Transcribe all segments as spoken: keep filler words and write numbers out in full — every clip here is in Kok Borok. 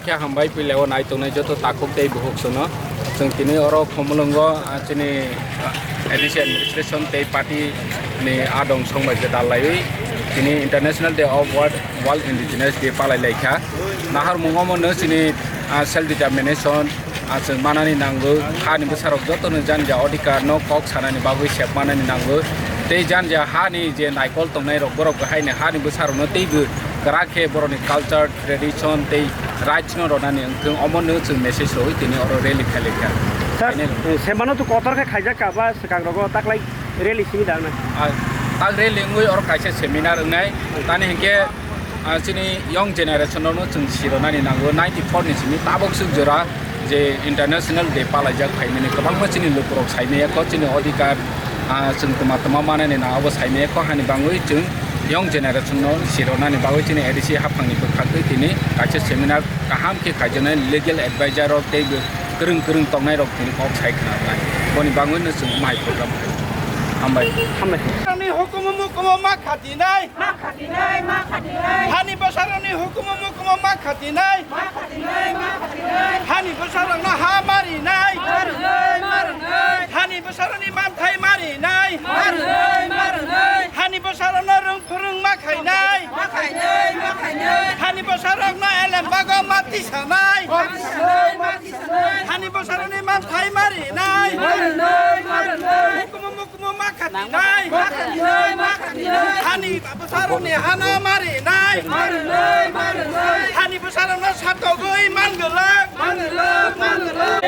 Khe hambai pileo nai tongnai joto takhuk tei bukhuk sono. Chwng tini oro Khumulwngo, ah, chini, ah, A D C administration tei party ni adong song bai gwdal laiwi tini International Day of World, World Indigenous Day palai lai kha. Nahar mungo mono chini, ah, self determination, ah, chwng manani nango, hani bwsarok jotono janja odhikar no kok sanani bagwi sep manani nango. Tei janja hani je naikol tongnai rok borok haini hani bwsarok no teibo kwrak khe borokni culture, tradition tei rights no rwnani wngthung, omo no chwng message rwui tini oro rally khailai kha. Sir, final. Eh, semano to kotor khe khaijak kha ba swkang rogo taklai rally simi da na? Ah, tak rally wngwi oro kaisa seminar wngnai. Tani hinkhe, ah, chini young generation no chwng sironani nango, ninety four ni simi tabuk swk jora je International Day palaijak phaimani kwbangma chini lukurok saimaya kho chini odhikar, ah, chwng tuma tuma manani na abo saimaya kho hani bangwi chwng young generation no sironani bagwi chini A D C haphangni bwkhaktwi tini kaisa seminar kaham khe khaijaknai, legal advisor rok tei bo kwrwng kwrwng tongnai rok tini kok sai khna rwnai. Boni bangwi no chwng mai program khai. Hambai. Hambai. Ni hukumu mukumu ma khatinai. Ma khatinai, ma khatinai. Hani bwsarokni hukumu mukumu ma khatinai. Ma khatinai, ma khatinai. Hani bwsarokno ha marinai. Ma rwnai, ma rwnai. Hani bwsarokni manthai marinai. Ma rwnai, ma rwnai. Hani bwsarokno rwng phwrwng ma khainai. Ma khainai, ma khainai. Hani bwsarokno elembago ma tisanai. Ma tisanai, ma tisanai. Hani bwsarokni manthai marinai. Ma rwnai, ma rwnai. Hukumu mukumu ma khatinai. Ma khatinai, ma khatinai. Hani bwsarokni hano marinai. Ma rwnai, ma rwnai. Hani bwsarokno satogwi man gwlak. Man gwlak, man gwlak.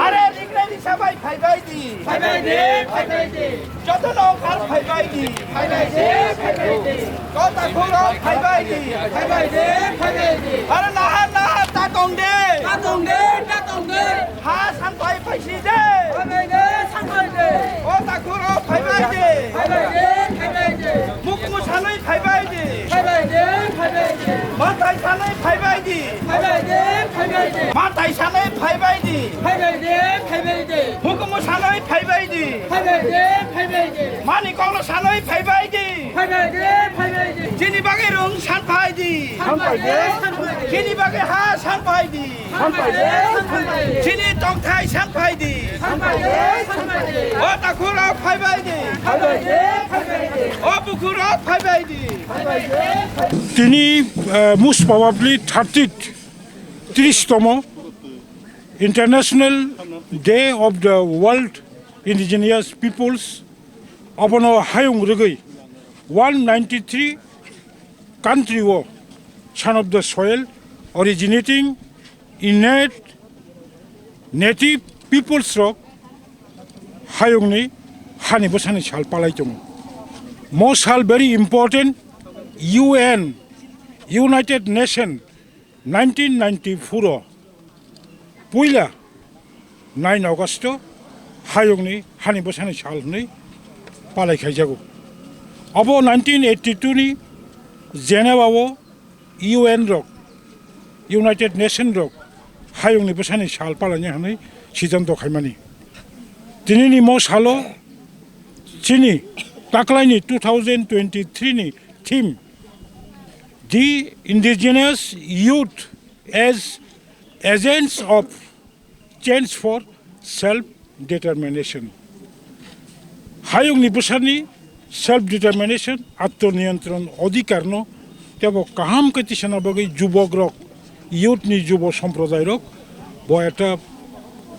Are rignai risa bai phaibai di. Phaibai di, phaibai di. Jotono okhar phaibai di. Phaibai di, phaibai di. Kota khoro phaibai di. Phaibai di, phaibai di. Aro nahar nahar ta tong de. Ta tong de, ta tong de. Ha sanpai phaisi de. Phaibai de, sanpai de. Kota khoro phaibai di. Phaibai di, phaibai di. Mukmu sanwi phaibai di. Phaibai di, phaibai di. Matai sanwi phaibai di. Phaibai di, phaibai di. Matai sanwi phaibai di. Phaibai di, phaibai di. Hukumu sanwi phaibai di. Phaibai di, phaibai di. Mani kokno sanwi phaibai di. Phaibai di, phaibai di. Chini bagwi rung sanphai di. Sanphai di, sanphai di. Chini bagwi ha sanphai di. Sanphai di, sanphai di. Chini tongthai sanphai di. Sanphai di, sanphai di. O takhurok phaibai di. Phaibai di, phaibai di. O bukhurok phaibai di. Phaibai di, phaibai di. Tini, uh, most probably thirty, tris tomo International Day of the World Indigenous Peoples, abono hayung rwgwi one ninety three country o son of the soil originating innate native peoples rok hayungni hani bwsani sal palai tongo. Mo sal very important, U N, United Nation, nineteen ninety-four o puila nine August o hayungni hani bwsani sal hwnwi palai khaijago. Abo nineteen eighty-two ni Geneva o U N rok, United Nation rok hayungni bwsani sal palaina hwnwi siddhanto khaimani. Tinini mo salo chini taklaini two thousand twenty-three ni theme, The Indigenous Youth as Agents of Change for Self-Determination. Hayungni bwsani self-determination, atmoniyontron odhikarno tebo kaham khe tisana bagwi jubokrok, youth ni jubo somprodairok bo ekta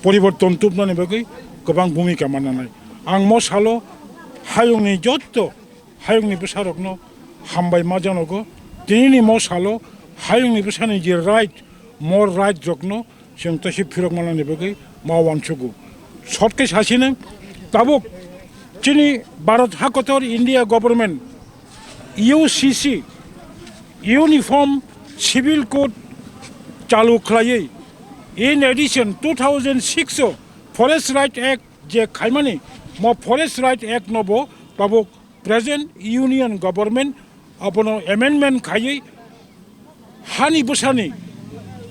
poriborton tubnani bagwi kwbang bhumika mannanai. Ang mo salo hayungni jotto hayungni bwsarokno hambai ma janogo. Tinini mo salo hayungni bwsani je right, more right rokno chwng tei se phirok manani bagwi ma uansugo. Short khe sasino, tabuk chini Bharat hakotor India government U C C, Uniform Civil Code chalu khlaiwi, in addition two thousand six o Forest Right Act je khaimani, mo Forest Right Act no bo tabuk present Union Government abono amendment khaiwi hani bwsani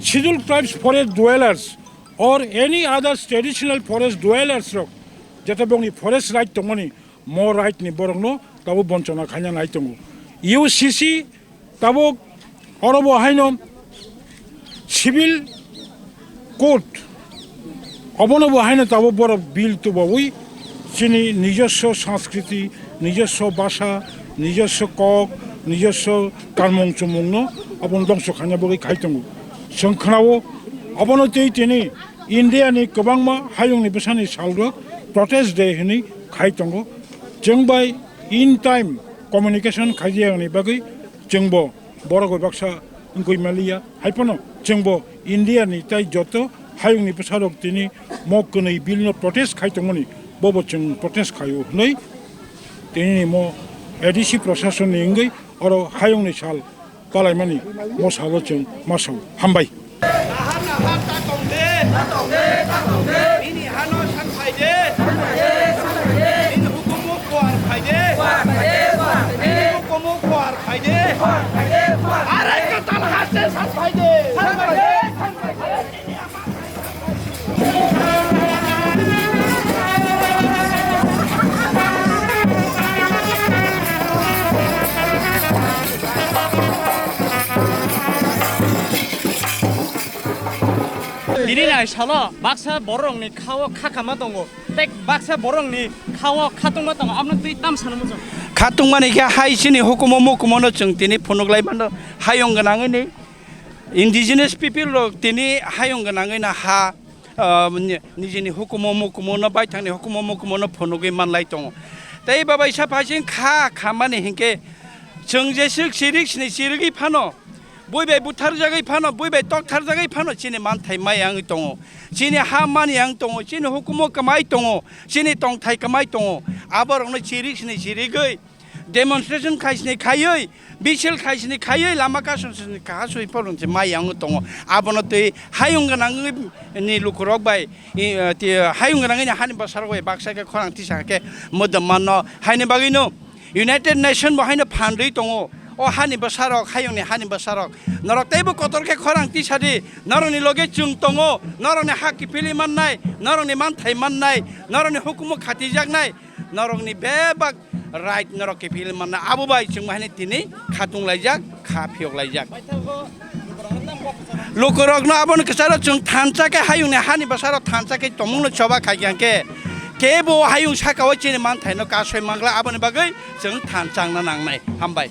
Scheduled Tribes forest dwellers or any other traditional forest dwellers rok jete bongni forest right tongmani, mo right ni borokno tabuk bonchona khaina nai tongo. U C C tabuk orobo haino Civil Code, obono bo haino tabuk borok bill tubaui chini nijoswo sanskriti, nijoswo basa, nijoswo kok, nijoswo kanmung chumungno obono dongso khaina bagwi khai tongo. Chwng khnao obono tei tini India ni kwbangma hayungni bwsani salrok protest day hwnwi khai tongo. Chwng bai in time communication khaijayani bagwi chwngbo borok bai baksa wngwi maliya. Hai phano chwngbo India ni tei joto hayungni bwsarok tini mo kwnwi bill no protest khai tongmani, bobo chwng protest khaio hwnwi tini ni mo A D C prasasonni wngwi oro hayungni sal palaimani mo salo chwng ma sao. Hambai. Nahar nahar ta tong de. Ta tong de, ta tong de. Bini hano san phai de. San phai de, san phai de. Bini hukumu kuar phai de. Kuar phai de, kuar phai de. Bini hukumu kuar phai de. Kuar phai de, kuar phai de. Arai katal haste san phai de. San phai de, san phai de. Tini nai salo baksa borokni khao kha kama tongo, tei baksa borokni khao khatungma tongo, abno twi tam sana muchung. Khatungmani khe hai chini hukumo mukumono chwng tini phunuklai mano, hayung gwnangwini indigenous people rok tini hayung gwnangwino ha, ah, ni-, nijini hukumo mukumono, baithangni hukumo mukumono phunugwi manlai tongo. Tei babaisa phaising kha khamani hinkhe chwng jeswk chirik sini chirigwi phano, bui bai butharjagwi phano, bui bai toktharjagwi phano chini manthai maya wngwi tongo, chini ha mani wng tongo, chini hukumo kwmai tongo, chini tongthai kwmai tongo. Aborokno chirik sini chirigwi demonstration khai sini khaiwi, bisil khai sini khaiwi, lama kasong sini kahasoi phano se maya wngwi tongo. Abono twi hayung gwnangwi ni lukurok bai, i, ti, hayung gwnangwi ni hani bwsarok bai baksa khe khorang tisa khe mwdwm mano. Haini bagwino United Nation bo haino phan rwi tongo. O hani bwsarok, hayungni hani bwsarok, norok teibo kotor khe khorang tisa di. Norokni loge chwng tongo, norokni ha kiphilwi mannai, norokni manthai mannai, norokni hukumu khatijaknai, norokni bebak right norok kiphilwi mannai. Abo bai chwng bo haino tini khatung laijak, kha phiyok laijak. Lukurokno abono kwcharo chwng thansa khe hayungni hani bwsarok thansa khe tongmungno choba khai khe, kebo hayung sakao chini manthaino kasoi mangla, aboni bagwi chwng thansa wngna nangnai. Hambai.